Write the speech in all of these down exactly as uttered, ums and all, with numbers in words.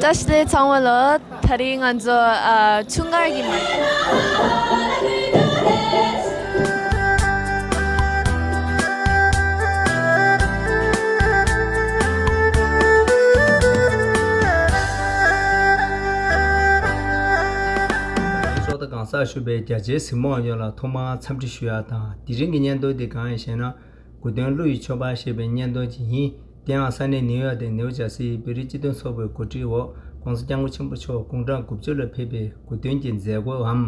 བཀྲ་ཤིས་བདེ་ལེགས་ཚང་མ་ལ། དེ་རིང་ང་ཚོ་ཨ་ཆུང་དཀར་གྱི་མ། ཚོགས་གཙོ་གང་ཟག་ཞུ་བའི་རྒྱ་ཆེའི་གཟིགས་མོ་བ་ཡོངས་ལ་ཐོག་མར་འཚམས་འདྲི་ཞུ་ཡ་དང་། དེ་རིང་གི་བརྙན་ཐུང་འདི་གང་ཡིན་ཞེ་ན། དགུ་སྟོན་གླུ་ཡི་མཆོད་པ་ཞེས་པའི་བརྙན་ཐུང་ཅིག་ཡིན། དེའང་ས་གནས་ནིའུ་ཡོག་དང་ནིའུ་ཇར་སིའི་བོད་རིགས་སྤྱི་མཐུན་ཚོགས་པའི་གོ་སྒྲིག་འོག་༸གོང་ས་༸སྐྱབས་མགོན་ཆེན་པོ་མཆོག་དགུང་གྲངས་དགུ་བཅུ་ལ་ཕེབས་པའི་དགུ་སྟོན་གྱི་མཛད་སྒོའམ།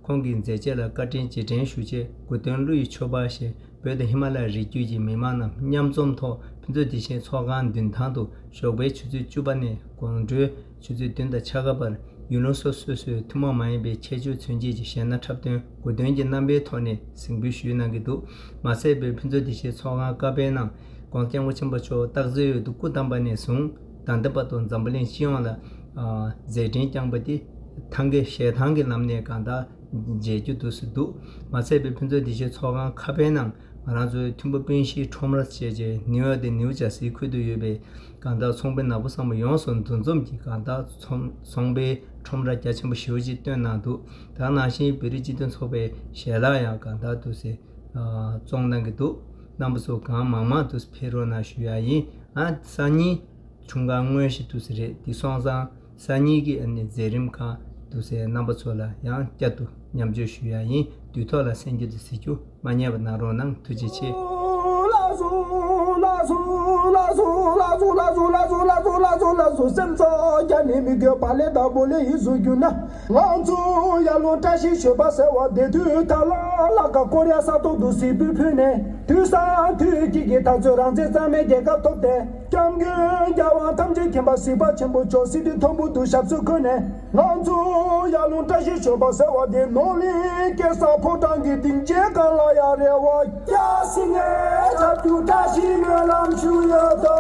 ཁོང་གི་མཛད་རྗེས་ལ་བཀའ་དྲིན་རྗེས་དྲན་ཞུ་ཆེད་དགུ་སྟོན་གླུ་ཡི་མཆོད་པ་ཞེས་བོད་དང་ཧི་མ་ལ་ཡའི་རི་རྒྱུད་ཀྱི་མི་མང་རྣམས་མཉམ་འཛོམས་ཐོག་ཕུན་ཚོགས་སྡེ་བཞིའི་ཚོགས་ཁང་མདུན་ཐང་དུ་ཞོགས་པའི་ཆུ་ཚོད་བཅུ་པ་ནས་དགོང་དྲོའི་ཆུ་ཚོད་བདུན་དང་ཕྱེད་ཀ་བར་ཡུལ་ལུང་སོ་སོ་སོ་སོའི་ཐུན་མོང་མ་ཡིན་པའི་ཁྱད་ཆོས་མཚོན་བྱེད་ཀྱི་གཞས་སྣ་འཁྲབ་སྟོན་དགུ་སྟོན་གྱི་རྣམ་པའི་ཐོག་ནས་གཟིགས་འབུལ་ཞུས་གནང་གི་འདུག་མ་ཟད་པའི་ཕུན་ཚོགས་སྡེ་བཞིའི་ཚོགས་ཁང་ཀ་པའི་ནང་༸གོང་ས་༸སྐྱབས་མགོན་ཆེན་པོ་མཆོག་སྟག་འཚེར་ཡུལ་དུ་སྐུ་བལྟམས་པ་ནས་བཟུང་ད་ལྟ་བར་དུ་འཛམ་བུ་གླིང་སྤྱི་ཡོངས་ལ་མཛད་འཕྲིན་བསྐྱངས་པ་དེ་ཐང་གའི་གཞས་ཐང་གི་ལམ་ནས་གང་ལྟར་མཇལ་རྒྱུ་འདུག་སེ་འདུག་མ་ཚད་པའི་ཕུན་ཚོགས་སྡེ་བཞིའི་ཚོགས་ཁང་ཁ་པའི་ནང་ང་རང་ཚོའི་མཐུན་པ་སྤུན་བཞིའི་ཁྲོམ་ར་བྱས་རྗེས་ནིའུ་ཡོག་དང་ནིའུ་ཇར་སིའི་ཁུལ་དུ་ཡོད་པའི་གང་ལྟར་ཚོང་པའི་ནག་པོ་ཚང་མ་ཡོངས་སུ་འདུ་འཛོམས་ཀྱིས་གང་ལྟར་ཚོང་ཚོང་པའི་ཁྲོམ་ར་རྒྱ་ཆེན་པོ་ཞེ་པོ་ཅིག་བཏོན་གནང་འདུག་ད་ག་ནང་བཞིན་བོད་རིགས་སྤྱི་མཐུན་ཚོགས་པའི་ཞལ་ལག་ཡང་གང་ལྟར་འདུག་སེ་བཙོང་གནང་གི་འདུག་རྣམ་པ་ཚོ་གང་མང་མང་འདུག་སེ་ཕེབས་རོགས་གནང་ཞུ་ཡ་ཡིན། ཨ་སང་ཉིན་ཆུང་ཀ་དངོས་གཞི་འདུག་སེ་རེད། འདི་སོང་ཙང་སང་ཉིན་གྱི་ཨ་ནི་མཛད་རིམ་ཁག་འདུག་སེ་རྣམ་པ་ཚོ་ལ་ཡང་བསྐྱར་དུ་མཉམ་སྤྱོད་ཞུ་ཡ་ཡིན། དུས་ཐོག་ལ་གསན་རྒྱུ་དང་གཟིགས་རྒྱུ་མ་བསྙེལ་བ་གནང་རོགས་གནང་། ཐུགས་རྗེ་ཆེ། སེམས་ཚོགས་རྒྱ་ནི་མི་དགོས་པ་ལས་དང་པོ་ལས་ཡིད་བཟུང་རྒྱུ་ན། ང་ཚོ་ཡར་ལུང་བཀྲ་ཤིས་ཞོལ་པ་ཟེར་བ་དེ་དུས་ཐ་ལ་ལ་ཀ་ཀོ་རི་ཡ་ས་ཐོག་ཏུ་གཟིགས་འབུལ་ཕུལ་ནས། དུས་སང་དུས་དཀྱིལ་གྱི་འཐབ་རྩོད་རང་བཙན་གཙང་མའི་རྒྱལ་ཁབ་ཐོབ་སྟེ། སྐྱབས་མགོན་རྒྱལ་དབང་ཐམས་ཅད་མཁྱེན་པ་གཟིགས་པ་ཆེན་པོ་མཆོག་སྲིད་དུ་མཐོན་པོ་དུ་ཞབས་སོར་འཁོད་ནས། ང་ཚོ་ཡར་ལུང་བཀྲ་ཤིས་ཞོལ་པ་ཟེར་བ་དེ་ནོར་གླིང་སྐྱེས་ས་ཕོ་བྲང་གི་སྡིངས་ཆའི་སྒང་ལ་ཡར་རེ་བ་རྒྱག་སྲིད་ངེས་ཆགས་རྒྱུ་བཀྲ་ཤིས་སྨོན་ལམ་ཞུ་ཡོད་དོ།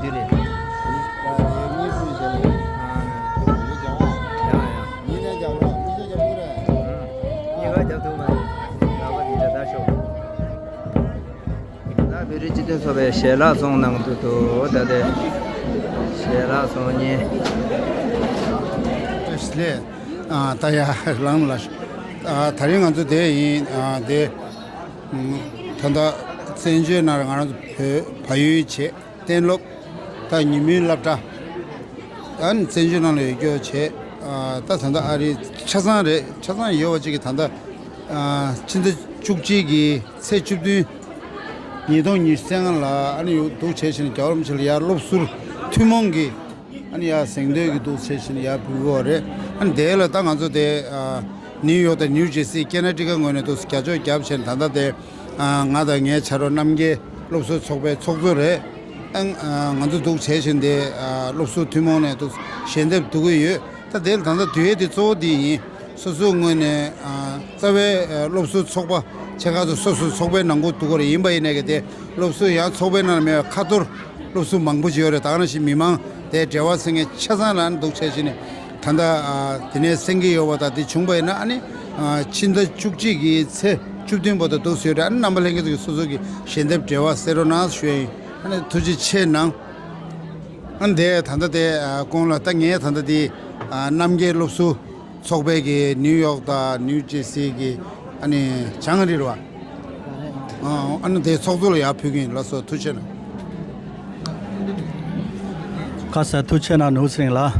འདི་རེད། ཡ་ཡ། གཉིས་ཀ་རྒྱབ་ཐུབ་མ་རེད། ལག་པ་འདི་འདྲ་ལྟ་ཤོག་ད་བོད་རིགས་སྤྱི་མཐུན་ཚོགས་པའི་ཞལ་ལག་ཚོང་ནང་དུ་དུ་ད་ལྟའི་ཞལ་ལག་ཚོང་གཉེར། ལས། ད་ཡ་ལངས་ལ། ད་རིང་ང་ཚོ་དེ་ཡིན་དེ། ད་ལྟ་བཙན་བྱོལ་ནང་ང་རང་ཚོ་བོད་བལ་ཡུལ་བྱས། གཏན་སློབ། ད་ཉིན་མོའི་སློབ་གྲྭ། ཨ་ནི་བཙན་བྱོལ་ནང་ལ་ཡོད་རྒྱུ་བྱས། ཨ་ད་ད་ལྟ་ཨ་རི་ཆ་ཚང་རེད། ཆ་ཚང་ཡོད་པ་གཅིག་གིས་ད་ལྟ་ཨ་ཕྱི་ཟླ་བཅུ་གཅིག་གི་ཚེས་བཅུ་བདུན་ཉིས་སྟོང་ཉི་ཤུ་རྩ་ལྔ་ལ་ཨ་ནི་ཡོད་འདུག་བྱས་ཕྱིན་རྒྱལ་བ་རིན་པོ་ཆེ་ལ་ཡར་སློབ་ཟུར་ཐུན་མོང་གི་ཨ་ནི་ཡར་གཟེངས་བསྟོད་ཀྱི་འདུག་བྱས་ཕྱིན་ཡར་ཕུལ་གྱི་ཡོད་རེད། ཨ་ནི་དེ་ལ་ད་ང་ཚོ་དེ་ཨ་ནིའུ་ཡོག་དང་ནིའུ་ཇེར་སི་ཀེ་ན་ཌི་ཀ་ངོས་ནས་འདུག་རྒྱབ་སྐྱོར་བརྒྱབ་བྱས་ད་ལྟ་དེ་ཨ་ང་དང་ངའི་ཕྱག་རོགས་རྣམ་རྒྱལ་སློབ་ཟུར་ཚོགས་པའི་ཚོགས་གཙོ་རེད། ཨང་ང་ཚོ་འདུག་བྱས་བཞིན་དེ་སློབ་ཟུར་ཐུན་མོང་ནས་འདུག་ཞལ་འདེབས་བསྡུ་གི་ཡོད། ད་དེ་ལ་ད་ལྟ་དུས་ཡུན་དེ་གཙོ་བོ་དེ་ཡིན། སོ་སོའི་ངོས་ནས་རྩ་བའི་སློབ་ཟུར་ཚོགས་པ་ཆེ་ཁག་ཚོ་སོ་སོའི་ཚོགས་པའི་ནང་ཁུལ་འདུག་གི་རེད། ཡིན་པ་ཡིན་ནའི་གི་དེ་སློབ་ཟུར་ཡང་ཚོགས་པའི་ནང་ལ་མེད་པའི་ཁ་ཐོར་སློབ་ཟུར་མང་པོ་ཅིག་ཡོད་རེད། ད་ག་ནང་བཞིན་མི་མང་དེ་འབྲེལ་བ་ཟེར་མཁན་ཆ་ཚང་ལ་འདུག་བྱས་བཞིན་ནས་ད་ལྟ་དེ་ནས་གསན་གྱི་ཡོད་པ་དང་དེ་བྱུང་པ་ཡིན་ན་ཨ་ནི་ཕྱི་ཟླ་བཅུ་གཅིག་གི་ཚེས་བཅུ་བདུན་བར་དུ་འདུག་ཟེར་ཡོད་རེད། ཨ་ནི་རྣམ་པ་ལྷན་རྒྱས་ཚོ་གིས་སོ་སོ་གི་ཞལ་འདེབས་འབྲེལ་བ་གསལ་རོགས་གནང་ཞུ་ཡ་ཡིན། ཨ་ནི་ཐུགས་རྗེ་ཆེ་གནང་། ཨ་ནི་དེ་ད་ལྟ་དེ་ཨ་གོང་ལ་ད་ངས་ད་ལྟ་དེ་ཨ་རྣམ་རྒྱལ་སློབ་ཟུར་ཚོགས་པའི་གི་ནིའུ་ཡོག་དང་ནིའུ་ཇེར་སི་གི་ཨ་ནི་བྱང་རིར་བ་ཨ་ནི་དེ་ཚོགས་གཙོ་ལ་ཡར་ཕུལ་གི་ཡིན། ལགས་སོ། ཐུགས་རྗེ་ཆེ་གནང་། ཁ་ས་ཐུགས་རྗེ་ཆེ་གནང་ནོར་སེང་ལགས།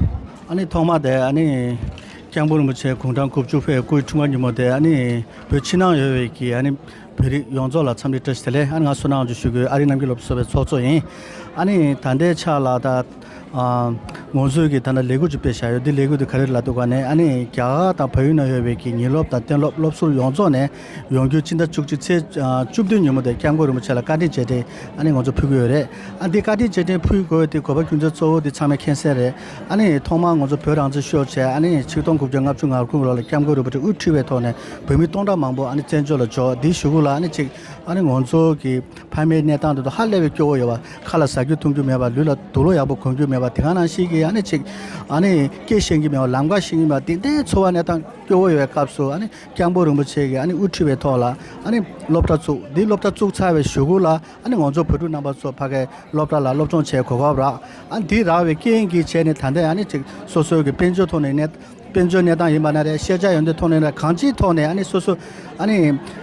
ཨ་ནི་ཐོག་མ་དེ་ཨ་ནི་སྐྱབས་མགོན་རིན་པོ་ཆེ་དགུང་གྲངས་དགུ་བཅུ་ཕེབས་སྐུའི་འཁྲུངས་སྐར་ཉིན་མོ་དེ་ཨ་ནི་བོད་ཕྱི་ནང་ཡོད་པའི་གི་ཨ་ནི་བོད་རིགས་ཡོངས་རྫོགས་ལ་འཚམས་འདྲི་བཀྲ་ཤིས་བདེ་ལེགས། ཨ་ནི་ང་བསོད་ནམས་དབང་ཕྱུག་ཞུ་དགོས། ཨ་རི་རྣམ་རྒྱལ་སློབ་གསོ་བའི་ཚོགས་གཙོ་ཡིན། ཨ་ནི་ད་ལྟའི་ཆ་ལ་ད་ཨ་ང་ཚོའི་གི་ད་ལྟ་ལས་འགུལ་ཅིག་སྤེལ་བཞག་ཡོད། འདི་ལས་འགུལ་འདི་ག་རེ་ལབ་འདུག་ག་ནས་ཨ་ནི་རྒྱ་གར་དང་བལ་ཡུལ་ནང་ཡོད་པའི་གི་ཉིན་སློབ་དང་གཏན་སློབ་སློབ་ཟུར་ཡོངས་རྫོགས་ནས་ཡོང་རྒྱུ་ཕྱི་ཟླ་བཅུ་གཅིག་ཚེས་ཨ་བཅུ་བདུན་ཉིན་མོ་དེ་སྐྱབས་མགོན་རིན་པོ་ཆེ་ལ་བཀའ་དྲིན་རྗེས་དྲན་ཨ་ནི་ང་ཚོ་ཕུལ་གི་ཡོད་རེད། ཨ་འདི་བཀའ་དྲིན་རྗེས་དྲན་ཕུལ་དགོས་དེ་དགོས་པ་རྒྱུ་མཚན་གཙོ་བོ་དེ་ཚང་མས་མཁྱེན་གསལ་རེད། ཨ་ནི་ཐོག་མར་ང་ཚོ་བོད་རང་བཙན་ཤོར་བྱས་ཨ་ནི་ཆིག་སྟོང་དགུ་བརྒྱ་ལྔ་བཅུ་ང་དགུ་ལོ་ལ་སྐྱབས་མགོན་རིན་པོ་ཆེ་དབུ་ཁྲིད་པའི་ཐོག་ནས་བོད་མི་སྟོང་ཕྲག་མང་པོ་ཨ་ནི་བཙན་བྱོལ་ལ་འབྱོར། འདིའི་གཞུག་གུ་ལ་ཨ་ནི་ཅིག་ཨ་ནི་ང་ཚོ་གི་ཕ་མའི་གནས་སྟངས་དེ་ཚོ་ཧ་ལས་པའི་སྐྱོ་བོ་ཡོད་པ། ཁ་ལ་ཟ་རྒྱུ་འཐུང་རྒྱུ་མེད་པ། ལུས་ལ་དུག་ལོག་ཡག་པོ་གོན་རྒྱུ་མེད་པ། དེ་ག་ནང་བཞིན་གི་ཨ་ནི་ཅིག་ཨ་ནི་སྐད་ཤེས་ཀྱི་མེད་པ། ལམ་ཁ་ཤེས་ཀྱི་མེད་པ། དེ་འདྲའི་འཚོ་བ་གནས་སྟངས་སྐྱོ་བོ་ཡོད་པའི་སྐབས་སུ་ཨ་ནི་སྐྱབས་མགོན་རིན་པོ་ཆེ་གིས་ཨ་ནི་དབུ་ཁྲིད་པའི་ཐོག་ལ་ཨ་ནི་སློབ་གྲྭ་བཙུགས། འདི་སློབ་གྲྭ་བཙུགས་ཚར་བའི་གཞུག་གུ་ལ་ཨ་ནི་ང་ཚོ་བོད་ཕྲུག་རྣམ་པ་ཚོ་ཕ་གིའི་སློབ་གྲྭ་ལ་སློབ་སྦྱོང་བྱེད་གོ་སྐབས་རག། ཨ་ནི་འདི་རག་པའི་རྐྱེན་གྱིས་བྱས་ནས་ད་ལྟ་ཨ་ནི་ཅིག་སོ་སོའི་གི་དཔལ་འབྱོར་ཐོག་ནས་གནས་དཔལ་འབྱོར་གནས་སྟངས་ཡིན་པ་ན་རེད། ཤེས་བྱ་ཡོན་ཏན་ཐོག་ནས་རེད། གང་ཅིའི་ཐོག་ནས་ཨ་ནི་སོ་སོ་ཨ་ནི་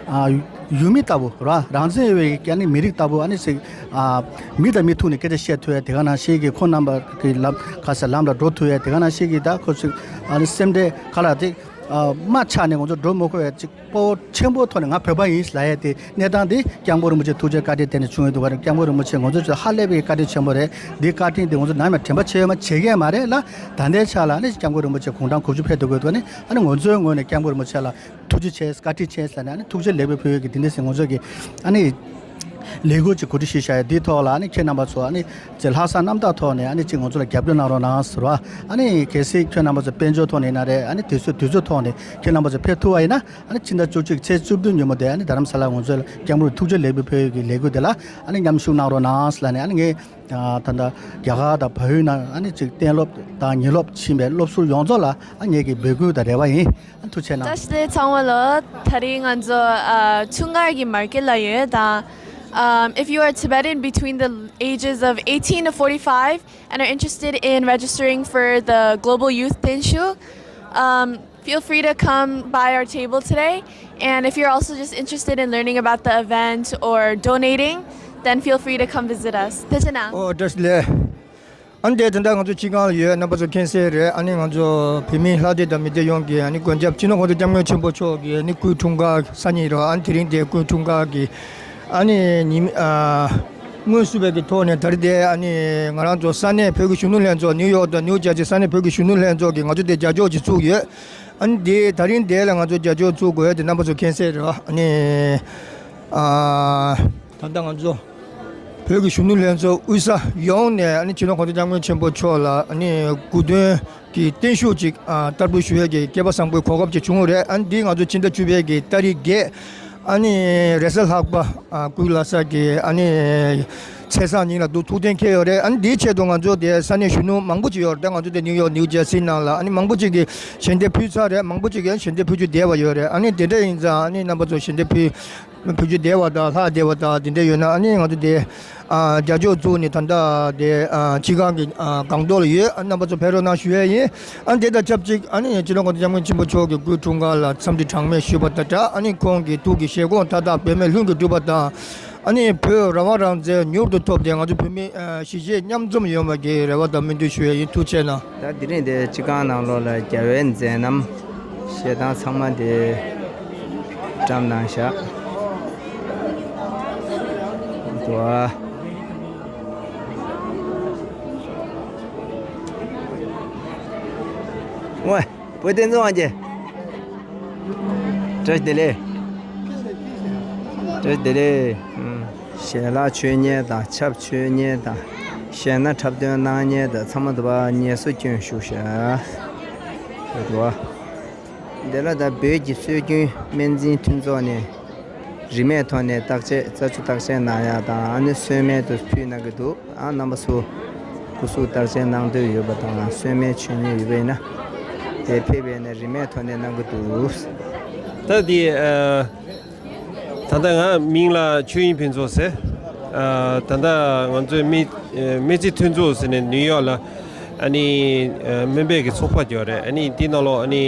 ཨ་ཡུལ་མི་ལྟ་བུ་ར་རང་བཙན་ཡོད་པའི་ཨ་ནི་མི་རིགས་ལྟ་བུ་ཨ་ནི་ཅིག་ཨ་མི་དང་མི་ཐུག་ནས་སྐད་ཆ་བཤད་ཐུབ་ཡ། དེ་ག་ནང་བཞིན་གི་ཁོང་རྣམ་པ་གི་ལམ་ག་ས་ལམ་ལ་འགྲོ་ཐུབ་ཡ། དེ་ག་ནང་བཞིན་གི་ད་ཁོ་ཚོ་ཨ་ནི་སེམས་ཁྲལ་ག་ལ་དེ་ཨ་མ་ཆགས་ནས་ང་ཚོ་འགྲོ་མི་དགོས་ཡ་ཅིག་སྤོབས་པ་ཆེན་པོའི་ཐོག་ནས་ང་བོད་པ་ཡིན་ལབ་ཡ་དེ་གནས་སྟངས་དེ་སྐྱབས་མགོན་རིན་པོ་ཆེ་ཐུགས་རྗེ་བཀའ་དྲིན་དེ་ནས་བྱུང་ཡོད་འདུག་ག་རེད། སྐྱབས་མགོན་རིན་པོ་ཆེ་ང་ཚོ་ཚོ་ཧ་ལས་པའི་བཀའ་དྲིན་ཆེན་པོ་རེད། འདི་བཀའ་དྲིན་དེ་ང་ཚོ་ནམ་ཡང་དྲན་པ་བརྗེད་ཡོད་མ་བརྗེད་མཁན་མ་རེད་ལ། ད་ལྟའི་ཆ་ལ་ནི་སྐྱབས་མགོན་རིན་པོ་ཆེ་དགུང་གྲངས་དགུ་བཅུ་ཕེབས་འདུག་གི་འདུག་ནི་ཨ་ནི་ང་ཚོའི་ངོས་ནས་སྐྱབས་མགོན་རིན་པོ་ཆེ་ལ་ཐུགས་རྗེ་ཆེ། བཀའ་དྲིན་ཆེ་ཟེར་ནས་ཨ་ནི་ཐུགས་རྗེ་ལེགས་འབུལ་ཕུལ་ཡོད་ཀྱི་འདི་འདྲ་ཟེར་ང་ཚོ་གི་ཨ་ནི་ལས་འགུལ་ཅིག་གོ་སྒྲིག་ཞུས་བཞག་ཡོད། འདིའི་ཐོག་ལ་ཨ་ནི་ཁྱེད་རྣམ་པ་ཚོ་ཨ་ནི་ཅིག་ལྷག་བསམ་རྣམ་དག་ཐོག་ནས་ཨ་ནི་ཅིག་ང་ཚོ་ལ་རྒྱབ་སྐྱོར་གནང་རོགས་གནང་ཟེར་བ། ཨ་ནི་གལ་སྲིད་ཁྱེད་རྣམ་པ་ཚོ་དཔལ་འབྱོར་ཐོག་ནས་ཡིན་ན་རེད། ཨ་ནི་དུས་ཚོད་དུས་ཚོད་ཐོག་ནས་ཁྱེད་རྣམ་པ་ཚོ་ཕེབས་ཐུབ་པ་ཡིན་ན་ཨ་ནི་ཕྱི་ཟླ་བཅུ་གཅིག་ཚེས་བཅུ་བདུན་ཉིན་མོ་དེ་ཨ་ནི་རྡ་རམ་ས་ལ་ང་ཚོའི་སྐྱབས་མགོན་ཐུགས་རྗེ་ལེགས་འབུལ་ཕུལ་ཡོད་ཀྱི་ལས་འགུལ་དེ་ལ་ཨ་ནི་མཉམ་ཞུགས་གནང་རོགས་གནང་ཟེར་ལབ་ནས་ཨ་ནི་ངས་ད་ལྟ་རྒྱ་གར་དང་བལ་ཡུལ་ནང་ཨ་ནི་ཅིག་གཏན་སློབ་དང་ཉིན་སློབ་ཕྱིན་པའི་སློབ་ཟུར་ཡོངས་རྫོགས་ལ་ཨ་ངེད་ཀྱི་འབོད་སྐུལ་དང་རེ་བ་ཡིན། ཨ་ཐུགས་རྗེ་གནང་། བཀྲ་ཤིས་བདེ་ལེགས་ཚང་མ་ལ། ད་རིང་ང་ཚོ་ཨ་ཆུ་མཁར་གྱི་མར་ཀེཊ་ལ་ཡོད་ད། Um, if you are Tibetan between the ages of eighteen to forty-five and are interested in registering for the Global Youth Tenshu, um, feel free to come by our table today. And if you're also just interested in learning about the event or donating, then feel free to come visit us. ཐུགས་རྗེ་གནང་། ཨོ་བཀྲ་ཤིས་བདེ་ལེགས། ཨ་ནི་དེ་ད་ལྟ་ང་ཚོ་སྤྱི་ཁང་ལ་ཡོད། རྣམ་པ་ཚོ་མཁྱེན་གསལ་རེད། ཨ་ནི་ང་ཚོ་བོད་མིའི་ལྷ་སྡེ་དང་མི་སྡེ་ཡོངས་ཀྱི་ཨ་ནི་མགོན་སྐྱབས་སྤྱི་ནོར་༸གོང་ས་༸སྐྱབས་མགོན་ཆེན་པོ་མཆོག་གི་ཨ་ནི་སྐུའི་འཁྲུངས་སྐར་སང་ཉིན་རེད། ཨ་ནི་དེ་རིང་དེ་སྐུའི་འཁྲུངས་སྐར་གྱི་ཨ་ནི་ཉིན་ཨ་སྔོན་བསུ་བའི་གི་ཐོག་ནས་ད་རེས་དེ་ཨ་ནི་ང་རང་ཚོ་ས་གནས་བོད་ཀྱི་གཞོན་ནུ་ལྷན་ཚོགས་ནིའུ་ཡོག་དང་ནིའུ་ཇར་ཇི་ས་གནས་བོད་ཀྱི་གཞོན་ནུ་ལྷན་ཚོགས་ཀྱིས་ང་ཚོ་དེ་རྒྱབ་སྐྱོར་ཅིག་བཙུགས་ཡོད། ཨ་ནི་དེ་ད་རིང་དེ་ལ་ང་ཚོ་རྒྱབ་སྐྱོར་བཙུགས་དགོས་དེ་རྣམ་པ་ཚོ་མཁྱེན་གསལ་རེད། ཨ་ནི་ཨ་ད་ལྟ་ང་ཚོ་བོད་ཀྱི་གཞོན་ནུ་ལྷན་ཚོགས་དབུས་ས་ཡོངས་ནས་ཨ་ནི་སྤྱི་ནོར་༸གོང་ས་༸སྐྱབས་མགོན་ཆེན་པོ་མཆོག་ལ་ཨ་ནི་སྐུ་མདུན་གྱི་བརྟན་བཞུགས་ཅིག་ཨ་བསྟར་འབུལ་ཞུ་ཡས་ཀྱི་སྐལ་པ་བཟང་པོའི་གོ་སྐབས་ཅིག་བྱུང་བ་རེད། ཨ་ནི་འདི་ང་ཚོ་ཕྱི་ཟླ་བཅུ་པའི་གི་ཏ་རིག་བརྒྱད་ཨ་ནི་རེས་གཟའ་ལྷག་པ་ཨ་སྐུའི་ལྷ་ས་གི་ཨ་ནི་ ཚེས་བཟང་ཉིན་ལ་འདུག་ཐུགས་གཏན་འཁེལ་ཡོད་རེད། ཨ་ནི་དེའི་ཆེད་དུ་ང་ཚོ་དེ་ས་གནས་གཞོན་ནུ་མང་པོ་ཅིག་ཡོད་རེད། ད་ང་ཚོ་དེ་ནིའུ་ཡོག་ནིའུ་ཇར་སི་ནང་ལ་ཨ་ནི་མང་པོ་ཅིག་གིས་ཞལ་འདེབས་ཕུལ་ཚར་རེད། མང་པོ་ཅིག་གིས་ཞལ་འདེབས་ཕུལ་རྒྱུ་བསྡད་པ་ཡོད་རེད། ཨ་ནི་དེ་འདྲ་ཡིན་ཙང་ཨ་ནི་རྣམ་པ་ཚོ་ཞལ་འདེབས་ཕུལ་ཕུལ་རྒྱུ་བསྡད་པ་དང་ལྷག་བསྡད་པ་དང་དེ་འདྲ་ཡོད་ན་ཨ་ནི་ང་ཚོ་དེ་ཨ་རྒྱབ་སྐྱོར་བཙུགས་ནས་ད་ལྟ་དེ་ཨ་སྤྱི་ཁང་གི་ཨ་སྒང་ཏོག་ལ་ཡོད། ཨ་རྣམ་པ་ཚོ་ཕེབས་རོགས་གནང་ཞུ་ཡས་ཡིན། ཨ་ནི་དེ་དང་ཆབས་ཅིག་ཨ་ནི་སྤྱི་ནོར་༸གོང་ས་༸སྐྱབས་མགོན་ཆེན་པོ་མཆོག་གི་སྐུའི་འཁྲུངས་སྐར་ལ་འཚམས་འདྲི་གྲངས་མེད་ཞུས་པ་དང་སྦྲགས། ཨ་ནི་ཁོང་གི་ཐུགས་ཀྱི་བཞེད་དགོངས་མཐའ་དག་འབད་མེད་ལྷུན་གྱིས་འགྲུབ་པ་དང་། ཨ་ནི་བོད་རང་དབང་རང་བཙན་མྱུར་དུ་ཐོབ་སྟེ་ང་ཚོ་བོད་མི་ཨ་གཞིས་བྱེས་མཉམ་འཛོམས་ཡོང་བ་གི་རེ་བ་དང་སྨོན་འདུན་ཞུ་ཡས་ཡིན། ཐུགས་རྗེ་གནང་། ད་དེ་རིང་དེ་སྤྱི་ཁང་ནང་ལོགས་ལ་རྒྱལ་བའི་མཛད་རྣམ་བཤད་སྟངས་ཚང་མ་དེ་བཀྲམ་གནང་ཤག་འདུག་ཨ། ཝེ། བུ་བསྟན་འཛིན་དབང་རྒྱལ། བཀྲ་ཤིས་བདེ་ལེགས། བཀྲ་ཤིས་བདེ་ལེགས། ཨུམ། ཞལ་ལག་མཆོད་མཁན་དང་ཆབ་མཆོད་མཁན་དང་གཞས་སྣ་འཁྲབ་སྟོན་གནང་མཁན་དང་ཚང་མ་འདུག་པ། ངལ་གསོ་སྐྱོན་ཞུ་ཤག་འདུག་པ། འདི་ལ་ད་བོད་ཀྱི་སྲོལ་རྒྱུན་སྨན་རྩིས་མཐུན་ཚོགས་ནས་རིན་མེད་ཐོག་ནས་བརྟག་དཔྱད་རྩད་ཆོད་བརྟག་དཔྱད་གནང་ཡག་དང་ཨ་ནི་གསོལ་སྨན་དུ་ཕུལ་གནང་གི་འདུག་ཨ་རྣམ་པ་ཚོ་སྐུ་གཟུགས་བརྟག་དཔྱད་གནང་འདོད་ཡོད་པ་དང་གསོལ་སྨན་མཆོད་མཁན་ཡོད་པ་ཡིན་ན་དེ་ཕེབས་པ་ཡིན་ན་རིན་མེད་ཐོག་ནས་གནང་གི་འདུག་ད་འདི་ཨ། ད་ལྟ་ང་མིང་ལ་ཆོས་དབྱིངས་ཕུན་ཚོགས་ཟེར། ཨ། ད་ལྟ་ང་ཚོའི་སྨན་ཨ་སྨན་རྩིས་མཐུན་ཚོགས་ཟེར་ནས་ནིའུ་ཡོག་ལ་ཨ་ནི་ཨ་སྨན་པའི་གི་ཚོགས་པ་ཡོད་རེད། ཨ་ནི་འདི་ནང་ལོགས་ཨ་ནི་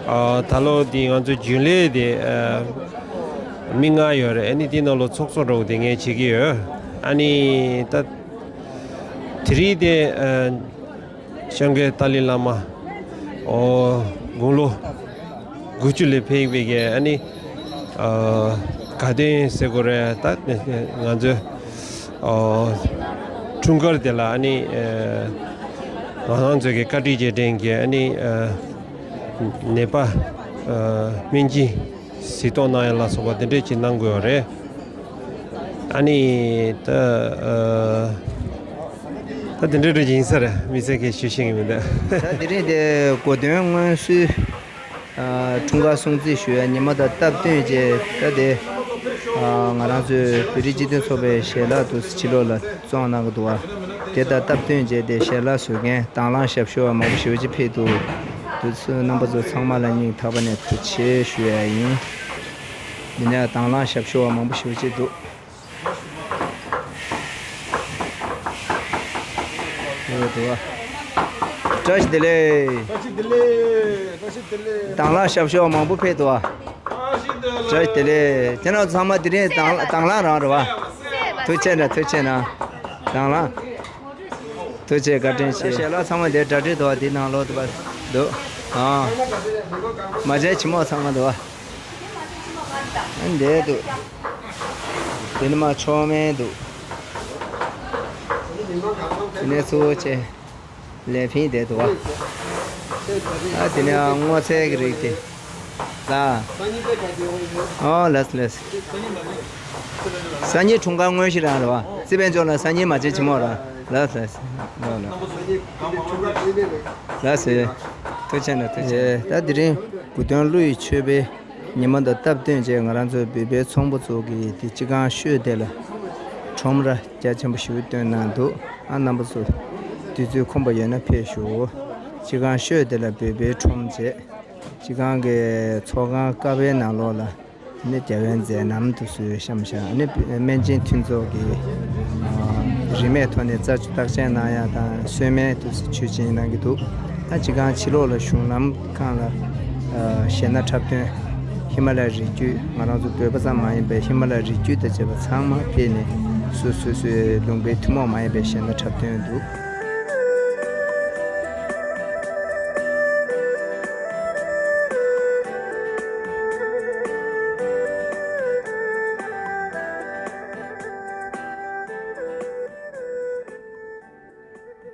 ཨ་ད་ལོ་འདི་ང་ཚོའི་རྒྱུན་ལས་དེ་ཨ་མི་ལྔ་ཡོད་རེད། ཨ་ནི་འདི་ནང་ལོགས་ཚོགས་གཙོ་འདྲ་བོ་དེ་ངས་བྱེད་ཀྱི་ཡོད། ཨ་ནི་ད་དེ་རིང་དེ་ཨ་སྐྱབས་མགོན་ཏཱ་ལའི་བླ་མ་ཨོ་དགུང་ལོ་དགུ་བཅུ་ལ་ཕེབས་པའི་གི་ཨ་ནི་ཨ་དགའ་སྟོན་ཟེར་དགོས་རེད། ད་ང་ཚོའི་ཨ་འཁྲུངས་སྐར་དེ་ལ་ཨ་ནི་ཨ་ང་རང་ཚོའི་གི་བཀའ་དྲིན་རྗེས་དྲན་གྱི་ཨ་ནི་ཨ་ནད་པ་ཨ་སྨན་སྦྱིན་གཟིགས་རྟོག་གནང་ཡ་ལ་སོགས་པ་དེ་འདྲས་ཅིག་གནང་དགོས་པ་རེད། ཨ་ནི་ད་ཨ་ད་དེ་འདྲས་འདྲ་ཅིག་ཡིན་ས་རེད། མི་ཚེ་གས་ཞུ་ཤེས་ཀྱི་མི་འདུག་ད་དེ་རིང་དེ་གོ་སྟོན་སྔོན་བསུའི་ཨ་འཁྲུངས་སྐར་སྲུང་བརྩི་ཞུ་ཡ་ཉི་མ་དང་སྟབས་བསྟུན་བྱས། ད་དེ་ཨ་ང་རང་ཚོའི་བོད་རིགས་སྤྱི་མཐུན་ཚོགས་པའི་ཞལ་ལག་ཏུ་ཕྱི་ལོགས་ལ་བཙོང་གནང་གི་འདུག་བ། དེ་དང་སྟབས་བསྟུན་བྱས་ཏེ་ཞལ་ལག་བཟོ་མཁན་དང་བླངས་ཞབས་ཞུ་བ་མང་པོ་ཞེ་པོ་ཅིག་ཕེབས་འདུག་དུས་ཚོད་རྣམ་པ་ཚོ་ཚང་མ་ལ་སྙིང་ཐག་པ་ནས་ཐུགས་རྗེ་ཆེ་ཞུ་ཡ་ཡིན། འདི་ནས་དང་བླངས་ཞབས་ཞུ་བ་མང་པོ་ཞེ་པོ་ཅིག་འདུག་འདུག་བ། བཀྲ་ཤིས་བདེ་ལེགས། བཀྲ་ཤིས་བདེ་ལེགས། བཀྲ་ཤིས་བདེ་ལེགས། དང་བླངས་ཞབས་ཞུ་བ་མང་པོ་ཕེབས་འདུག་བ། བཀྲ་ཤིས་བདེ་ལེགས། བཀྲ་ཤིས་བདེ་ལེགས། ཁྱེད་རང་ཚང་མ་དེ་རིང་དང་དང་བླངས་རང་རེད་བ། ཐུགས་རྗེ་ཆེ་ན་ཐུགས་རྗེ་ཆེ་ན། དང་བླངས། ཐུགས་རྗེ་བཀའ་དྲིན་ཆེ། ཞལ་ལག་ཚང་མ་དེ་གྲ་སྒྲིག་འདུག་བ། དེ་ནང་ལོགས་འདུག་བ། འདུག་ཨ། མ་བྱན་ཇི་མོ་ཚང་མ་འདུག་བ། ཨ་འདས་འདུག་དེ་ནི་མ་མཆོག་དམན་འདུག་དེ་ནས་གཙོ་བོ་ཆེ། ལས་ཕིང་དེ་འདུག་བ། ཨ་དེ་ནས་སྔོ་ཚལ་གྱི་རིགས་དེ། ལ། ཨོ་ལགས་ལགས། སང་ཉིན་འཁྲུངས་སྐར་དངོས་གཞི་རང་རེད་བ། རྩིས་དཔོན་མཆོག་ལ་སང་ཉིན་མ་བྱན་ཇི་མོ་རང་། ལགས་ལགས། ལགས་ལགས། ལགས་སེ། ཐུགས་རྗེ་ཆེ་ན་ཐུགས་རྗེ་ཆེ། ད་དེ་རིང་དགུང་སྟོན་ཀླུ་ཡི་མཆོད་པའི་ཉི་མ་དང་སྟབས་བསྟུན་བྱས་ང་རང་ཚོའི་བོད་པའི་ཚོང་པ་ཚོ་གིས་དེ་སྤྱི་ཁང་ཤོད་དེ་ལ་ཁྲོམ་ར་རྒྱ་ཆེན་པོ་ཞིག་བཏོན་གནང་འདུག་ཨ་རྣམ་པ་ཚོ་དུས་ཚོད་ཁོམ་པ་ཡོད་ན་ཕེབས་ཤོག་སྤྱི་ཁང་ཤོད་དེ་ལ་བོད་པའི་ཁྲོམ་བྱས། སྤྱི་ཁང་གི་ཚོགས་ཁང་ཀ་བའི་ནང་ལོགས་ལ་ནི་རྒྱལ་བའི་མཛད་རྣམ་དུ་སུས་བཤམས་བཞག་ནི་སྨན་སྦྱིན་མཐུན་ཚོགས་ཀྱི་རིན་མེད་ཐོག་ནས་རྩད་གཅོད་བརྟག་དཔྱད་གནང་ཡ་དང་གསོལ་སྨན་དུ་མཆོད་སྦྱིན་གནང་གི་འདུག་ད་སྤྱི་ཁང་ཕྱི་ལོགས་ལ་གཞུང་ལམ་ཁང་ལ་གཞས་སྣ་འཁྲབ་སྟོན་ཧི་མ་ལ་ཡའི་རི་རྒྱུད་ང་རང་ཚོ་བོད་པ་ཙམ་མ་ཡིན་པའི་ཧི་མ་ལ་ཡའི་རི་རྒྱུད་དང་བཅས་པ་ཚང་མ་ཕེབས་ནས་སོ་སོ་སོའི་ལུང་པའི་ཐུན་མོང་མ་ཡིན་པའི་གཞས་སྣ་འཁྲབ་སྟོན་འདུག